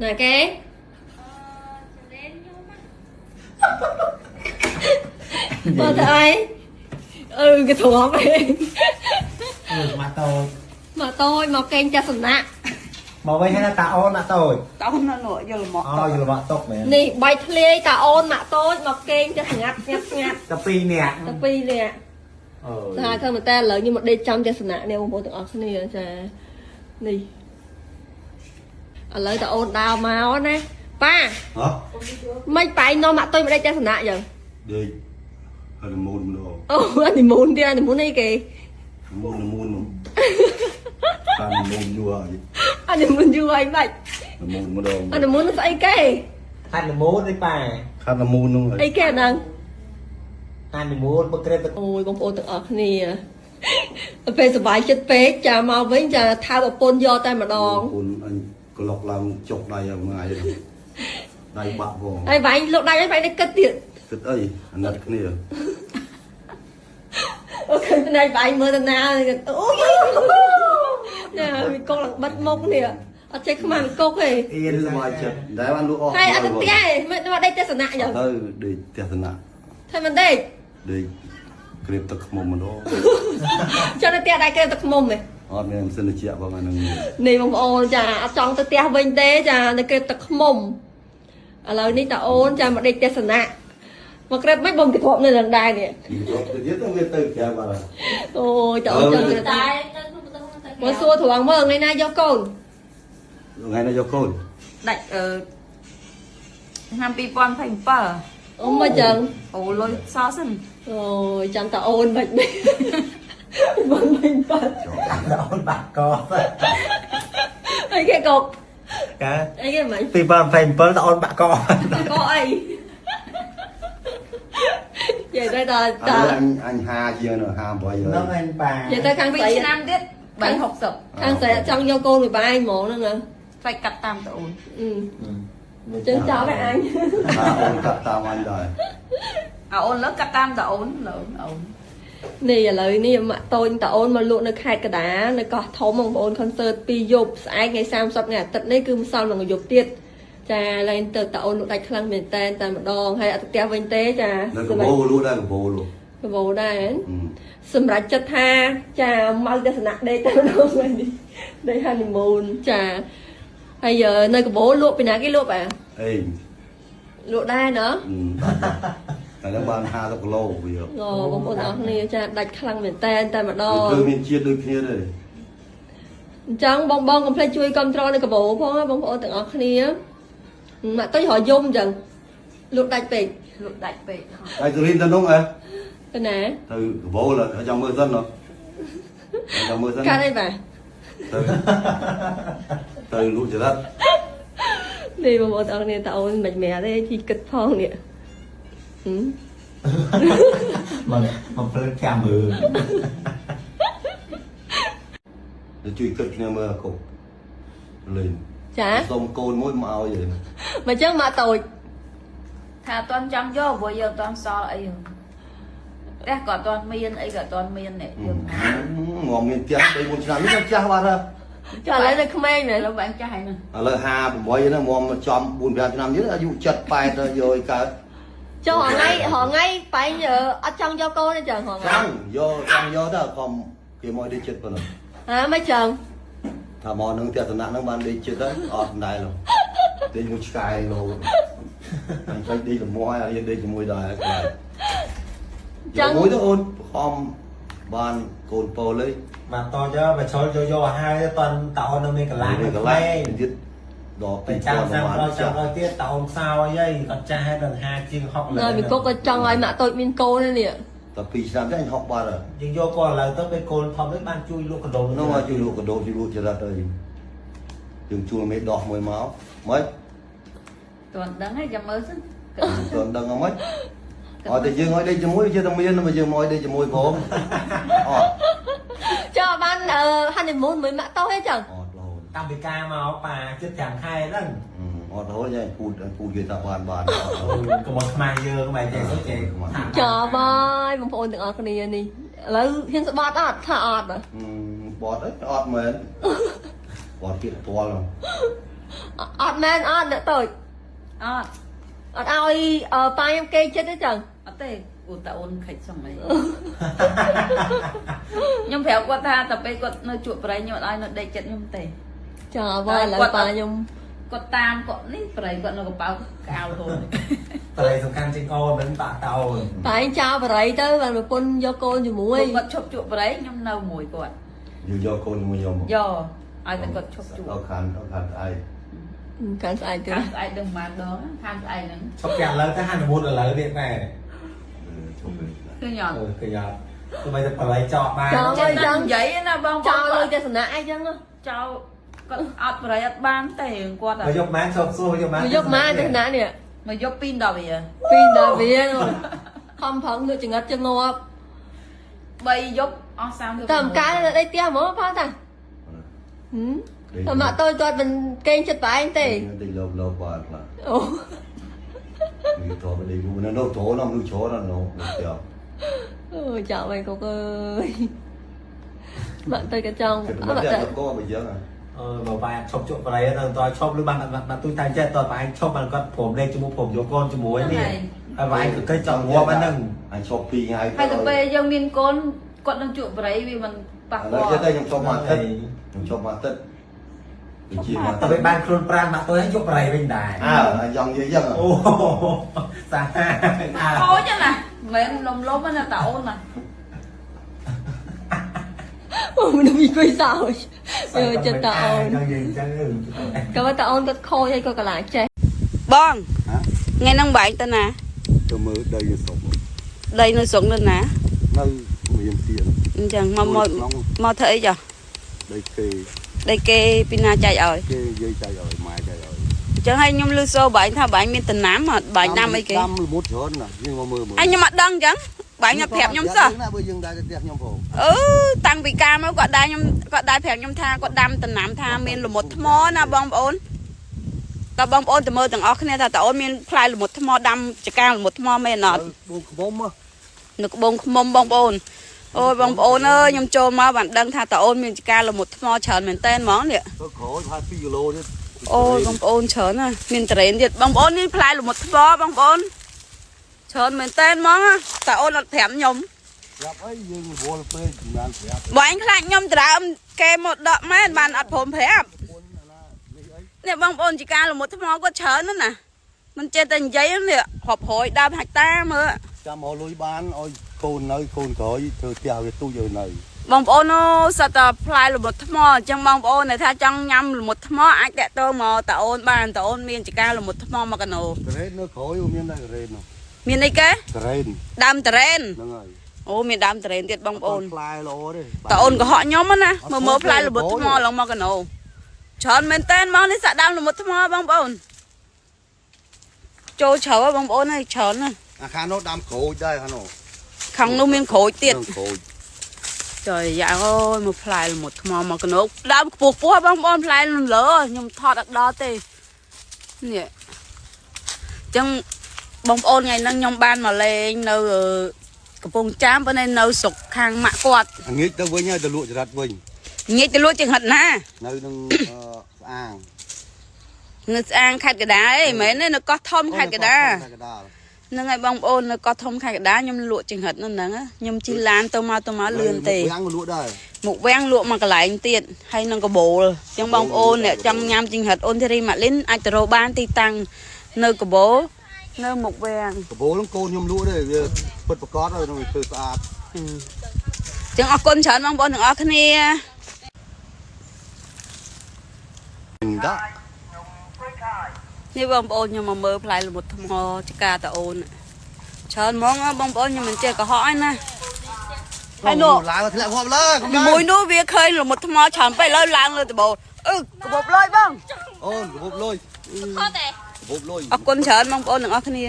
ណាគេមកទៅអីអឺគេទ្រាំឯង អឺមកតូច មកតូចមកកេងចាស់សំណាក់ មកវិញហើយណាតាអូនណាតូច តោះនៅនោះយល់មក អូយល់មកតុកមែន នេះបែកធ្លាយតាអូនមកតូចមកកេងចាស់ស្ងាត់ស្ងាត់ស្ងាត់ តែពីរនាក់ តែពីរនាក់ អូ សាឃើញមែនតើឥឡូវខ្ញុំមកដេកចាំទស្សនៈនេះបងប្អូនទាំងអស់គ្នាចានេះឥឡូវតាអូនដើរមកណាប៉ា ហ៎ មិនប៉ែងនាំមកតុយមកដេកទស្សនៈយ៉ាង ដេកហើយមូនម្ដង អូអានីមូនទៀតអានីមូនអីគេ មូនមូននោះតាមមូនយូរហើយ អានីមូនយូរហើយបាច់ មូនម្ដង អានីមូនស្អីគេ ហាន់មូននេះប៉ា ខាត់មូននោះ អីគេអាហ្នឹង ហាន់មូនបើក្រេប អូយបងប្អូនទាំងអស់គ្នាពេលសប្បាយចិត្តពេកចាមកវិញចាថើបប្រពន្ធយកតែម្ដង ពូនអញក្លុកឡើងចុកដៃឲ្យមួយថ្ងៃដៃបាក់ផង ហើយបាញ់លោកដៃហើយបាញ់នេះគិតទៀត គិតអីអាណិតគ្នា អូឃើញភ្នែកបាញ់មើលទៅណាអូយណាវាកុកឡើងបិទមុខនេះអត់ចេះខ្មាំងកុកទេ អៀន សប្បាយចិត្តតែបានលក់អស់ ហើយអត់ទៅផ្ទះទេមិនមកដេកទស្សនៈយ៉ាង ទៅដេកទស្សនៈ ថាមិនដេក ដេកក្រេបទឹកខ្មុំម្ដង ចង់ទៅផ្ទះដែរគេទឹកខ្មុំទេ អត់មានសិនជាបងអានឹង នេះបងប្អូនចាអត់ចង់ទៅផ្ទះវិញទេចានៅក្រេបទឹកខ្មុំឥឡូវនេះតាអូនចាមកដេកទស្សនៈមកក្រេបមិនបងគេធ្លាប់នៅនឹងដែរនេះ ទៅទៀតទៅវាទៅក្រៅបាត់ហើយ អូយតាអូនចង់ក្រេប តែនៅក្នុងបន្ទប់ទៅ មកសួរត្រង់មើលថ្ងៃណាយកកូន ថ្ងៃនេះយកកូន ដាច់អឺឆ្នាំ2027 អូមកចឹង អូលុយសល់សិន អូយចាំតាអូនមិននេះបងមិនបាត់ តាអូនបាក់ក អីគេកុក កា អីគេមិន 2027តាអូនបាក់ក កអីនិយាយទៅតាតា អញអញ50ជាងនៅ58ហើយ ហ្នឹងឯងប៉ា និយាយទៅខាង 2 ស្រី ឆ្នាំទៀត360 ខាងស្រីអត់ចង់យកកូនមួយបាយហ្មងហ្នឹងណា ថ្លៃកាត់តាមតអូន អឺចឹងចោលឲ្យអញ ថាអូនកាត់តាមអញដែរ អអូនលើកាត់តាមតអូនលើអូន នេះឥឡូវនេះម៉ាក់តូចតាអូនមកលក់នៅខេត្តកដានៅកោះធំបងប្អូន concert ពីរយប់ស្អែកថ្ងៃ30ថ្ងៃអាទិត្យនេះគឺមិនសល់មួយយប់ទៀតចាឡើងទៅតាអូនលក់ដាច់ខ្លាំងមែនតែនតែម្ដងហើយអត់ទៅផ្ទះវិញទេចា នៅកបោលក់ដែរកបោលក់ កបោដែរហ៎សម្រាប់ចិត្តថាចាមកទស្សនៈដេកតែម្ដងវិញនេះដេក honeymoon ចាហើយនៅកបោលក់ពីណាគេលក់អា អេ លក់ដែរណ៎ តែនឹងបាន50គីឡូវា អូបងប្អូនអរគ្នាចាដាច់ខ្លាំងមែនតែនតែម្ដង គឺមានជាតិដូចគ្នាទេ អញ្ចឹងបងបងកុំភ្លេចជួយគ្រប់គ្រងនៅកបោផងណាបងប្អូនទាំងអស់គ្នាម៉ាក់តុយរយំអញ្ចឹងលក់ដាច់ពេក លក់ដាច់ពេក ហើយទៅរៀនទៅនោះអេ ទៅណា ទៅកបោលចាំមើលសិនណោះចាំមើលសិន កាត់អីបាទ ទៅទៅលក់ចរិត នេះបងប្អូនទាំងអស់គ្នាតើអូនមិនមែនទេជីគិតផងនេះហឹម មកមកភ្លឹកចាំមើល ទៅជួយគិតគ្នាមើលអាកុកលេង ចា សុំកូនមួយមកឲ្យទេ មកអញ្ចឹងម៉ាក់តូច ថាអត់ទាន់ចង់យកព្រោះយើងអត់ទាន់សល់អីផ្ទះក៏អត់ទាន់មានអីក៏អត់ទាន់មាននេះយើង ងំមានផ្ទះ3 4ឆ្នាំនេះចាស់បាត់ហើយ ចាឥឡូវនៅក្មេងមែន ឥឡូវបានចាស់ហើយហ្នឹង ឥឡូវ58ហ្នឹងងំចំ4 5ឆ្នាំទៀតអាយុ7 8ទៅយកឲ្យកើត ចុះថ្ងៃរហងៃបែងអត់ចង់យកកូនទេចឹងរហងៃ ចាំយកចាំយកទៅកុំគេមកដេកចិត្តប៉ុណ្ណឹង ហាមិនចឹង ថាមកនឹងទស្សនៈហ្នឹងបានដេកចិត្តហើយអត់ដែរលោកដេកមួយឆ្កែលោកអញខ្លាចដេកលំមហើយរៀនដេកជាមួយដែរខ្លាច ចឹង មួយទៅអូនខំបានកូនពោលឯង មកតចបើជ្រុលយកយកឲ្យហើយតន់តាអូននៅមានកន្លង មានកន្លងទៀតដល់ ទៅចាំសាំដល់ចាំដល់ទៀតតាអូនខ្សោយអីគាត់ចាស់ហើយដល់50ជាង60 នៅពីកុកក៏ចង់ឲ្យម៉ាក់តូចមានកូននេះ តែ2ឆ្នាំទេអញហក់បាត់ហើយ យើងយកគាត់ឥឡូវទៅពេលកូនធំទៅបានជួយលក់កណ្ដុំ នោះមកជួយលក់កដោជួយលក់ចរិតអីយើងជួលមេដោះមួយមកម៉េច ទាន់ដឹងហើយចាំមើលសិន តន់ដឹងហ្មងអត់តែយើងឲ្យដេកជាមួយជាតែមានមកយើងមកឲ្យដេកជាមួយផងអត់ ចុះបាន honeymoon មួយម៉ាក់តូចទេចឹង អត់រហូត តាំងពីការមកប៉ាជិត5ខែហ្នឹង អត់រហូតយ៉ាងពូតពូតគេថាបានបានអត់រហូត កុំមកខ្មាស់យើងបែរចេះចេះ ចប់ហើយបងប្អូនទាំងអស់គ្នានេះឥឡូវហ៊ានស្បត់អត់ថាអត់ បត់អីអត់មែនបត់ទៀតពាល់ អត់មែនអត់អ្នកតូច អត់ អត់ឲ្យអឺប៉ាខ្ញុំគេចិត្តទេចឹង អត់ទេអូតាអូនខិចសងអីខ្ញុំប្រាប់គាត់ថាតែពេលគាត់នៅជក់ប្រៃខ្ញុំអត់ឲ្យនៅដេកចិត្តខ្ញុំទេ ចាអ្វីឥឡូវប៉ាខ្ញុំ គាត់តាមគាត់នេះប្រៃគាត់នៅកប៉ៅកៅរហូត ប្រៃសំខាន់ជាងអូនមិនបាក់តអូន ប៉ាឯងចោលបរិយទៅបានប្រពន្ធយកកូនជាមួយ គាត់ឈប់ជក់ប្រៃខ្ញុំនៅមួយគាត់ យើងយកកូនជាមួយខ្ញុំ យកឲ្យតែគាត់ឈប់ជក់ អត់ខានអត់ខានស្អែក កាន់ស្អែកទៀត ខាងស្អែកដឹងប៉ុន្មានដងខាងស្អែកហ្នឹង ឈប់ពីឥឡូវទៅហានុមូនឥឡូវទៀតដែរ ឈប់វិញ ឃើញអត់ អឺគេអត់ទោះបីតែប្រៃចောက်បាន ចិត្តណានិយាយណាបង ចោលលុយទស្សនៈអីចឹងហ៎ ចោលគាត់អត់ប្រៃអត់បានទេរឿងគាត់ មកយកម៉ានឈប់សួរយកម៉ាន មកយកមកទស្សនៈនេះ មកយក2 10វា ពីដល់វាខំប្រឹងលក់ចង្អិតចងប់ 3យប់អស់30 តែអំកាលនៅដីផ្ទះហ្មងផងតាហឹមតែមកតូចគាត់មិនគេងចិត្តប្រឯងទេ តិចលោបលោបបានខ្លះ អូ នេះតបដេកនៅនោះចូលនោះនោះចូលនោះផ្ទះ អូចោលវិញកុកអើយមកទៅក៏ចង់ គឺ អត់មកទៅ តែកោបើយើង អឺបើបែឈប់ជក់ប្រៃទៅតឈប់ឬបានបានទូតែចេះតបែឈប់បានគាត់ព្រមលេខជាមួយព្រមយកកូនជាមួយនេះហើយបែក៏គេចង់ងាប់អាហ្នឹង អញឈប់2ថ្ងៃ ហើយទៅពេលយើងមានកូនគាត់នឹងជក់ប្រៃវាមិនប៉ះ ឥឡូ ពាល់ វចិត្តខ្ញុំឈប់មួយអាទិត្យខ្ញុំឈប់មួយអាទិត្យវិជាមួយ តែបានខ្លួនប្រានមកទៅយកប្រៃវិញដែរ អើអញចង់និយាយចឹង អូសាហាអើ ខូចណាមិនលំលំណាតាអូនណា អូមនុស្សមានគុយសោចអឺចិត្តតាអូន ចង់និយាយចឹង ក៏ថាតាអូនគាត់ខូចហើយក៏កលាចេះ បងថ្ងៃហ្នឹងបែងទៅណា ទៅមើលដីនៅស្រុក ដីនៅស្រុកនៅណា នៅមានទៀន អញ្ចឹងមកមកមកធ្វើអីចុះ ដីគេ ដីគេពីណាចែកឲ្យ គេនិយាយចែកឲ្យម៉ែចែកឲ្យ អញ្ចឹងហើយខ្ញុំលឺសូបែងថាបែងមានតំណាំអត់បែងដាំអីគេ ដាំល្មុតច្រើនណាស់យើងមកមើលមើល អញខ្ញុំអត់ដឹងអញ្ចឹងបែងអត់ប្រាប់ខ្ញុំសោះ ណាបើយើងដែរទៅផ្ទះខ្ញុំផង អឺតាំងពីកាលមកគាត់ដែរខ្ញុំគាត់ដែរប្រាប់ខ្ញុំថាគាត់ដាំតំណាំថាមានល្មុតថ្មណាបងប្អូនតើបងប្អូនទៅមើលទាំងអស់គ្នាថាតើអូនមានផ្លែល្មុតថ្មដាំចកាល្មុតថ្មមែនអត់ បួងខ្មុំ នៅក្បងខ្មុំបងប្អូនអូយបងប្អូនអើយខ្ញុំចូលមកបានដឹងថាតើអូនមានចកាល្មុតថ្មច្រើនមែនតើហ្មងនេះ ទៅក្រោយប្រហែល2គីឡូទៀត អូយបងប្អូនច្រើនណាស់មានតរេនទៀតបងប្អូននេះផ្លែល្មុតថ្មបងប្អូនច្រើនមែនតើហ្មងណាតើអូនអត់ប្រាប់ខ្ញុំ ប្រាប់អីយើងរវល់ពេកមិនបានប្រាប់ បើឯងខ្លាចខ្ញុំដដើមគេមកដកមែនបានអត់ព្រមប្រាប់ ពុនអាណានេះអី នេះបងប្អូនជាការល្មុតថ្មគាត់ច្រើនណាស់ណាមិនចេះតែនិយាយនេះរាប់រយដើមហិកតាមើល ចាំមកលុយបានឲ្យកូននៅកូនក្រោយធ្វើផ្ទះវាទូចឲ្យនៅ បងប្អូនអូសត្វតែផ្លែល្មុតថ្មអញ្ចឹងបងប្អូនដែលថាចង់ញ៉ាំល្មុតថ្មអាចតាក់ទងមកតាអូនបានតាអូនមានចការល្មុតថ្មមកកណោ ក្រេននៅក្រោយមានដែរក្រេននោះ មានអីគេ ក្រេន ដើមតរ៉េន ហ្នឹងហើយ អូមានដើមតរ៉េនទៀតបងប្អូន ផ្លែល្អទេ តាអូនកុហកខ្ញុំណាមើលមើលផ្លែល្មុតថ្មឡើងមកកណោច្រើនមែនតើមកនេះសាក់ដើមល្មុតថ្មបងប្អូនចូលជ្រៅហ៎បងប្អូនអើយច្រើនណាស់ អាខាងនោះដាំក្រូចដែរខាងនោះ ខាងនោះមានក្រូចទៀត ក្រូច ចុយយ៉ាងអូយមកផ្លែល្មុតថ្មមកកណោកដើមខ្ពស់ខ្ពស់បងប្អូនផ្លែនឹងលើខ្ញុំថតអត់ដល់ទេនេះអញ្ចឹងបងប្អូនថ្ងៃហ្នឹងខ្ញុំបានមកលេងនៅកំពង់ចាមប៉ុន្តែនៅស្រុកខាងម៉ាក់គាត់ អាងាកទៅវិញហើយទៅលក់ចរិតវិញ ងាកទៅលក់ចង្ហិតណា នៅនឹងស្អាង នៅស្អាងខេត្តកដាលឯងមែនទេនៅកោះធំខេត្តកដាល ខេត្តកដាល ហ្នឹងហើយបងប្អូននៅកោះធំខេត្តកដាលខ្ញុំលក់ចង្ហិតនៅហ្នឹងខ្ញុំជិះឡានទៅមកទៅមកលឿនទេ វាំងលក់ដែរ មុខវាំងលក់មកកន្លែងទៀតហើយនឹងកបូលអញ្ចឹងបងប្អូនអ្នកចង់ញ៉ាំចង្ហិតអូនធីរីម៉ាលីនអាចទៅរកបានទីតាំងនៅកបូលនៅមុខវាំង កបូលហ្នឹងកូនខ្ញុំលក់ទេវាពិតប្រកបហើយនឹងធ្វើស្អាត អញ្ចឹងអរគុណច្រើនបងប្អូនទាំងអស់គ្នា ដាក់ នេះបងប្អូនខ្ញុំមកមើលផ្លែល្មុតថ្មចកាតាអូនច្រើនហ្មងបងប្អូនខ្ញុំមិនចេះកុហកឯណាហើយនោះ ឡើងធ្លាក់ងាប់លើកុំ មួយនោះវាឃើញល្មុតថ្មច្រើនពេកលើឡើងលើដបូលអឺកបបលុយបង អូនកបលុយ ខត់ទេ កបលុយ អរគុណច្រើនបងប្អូនទាំងអស់គ្នា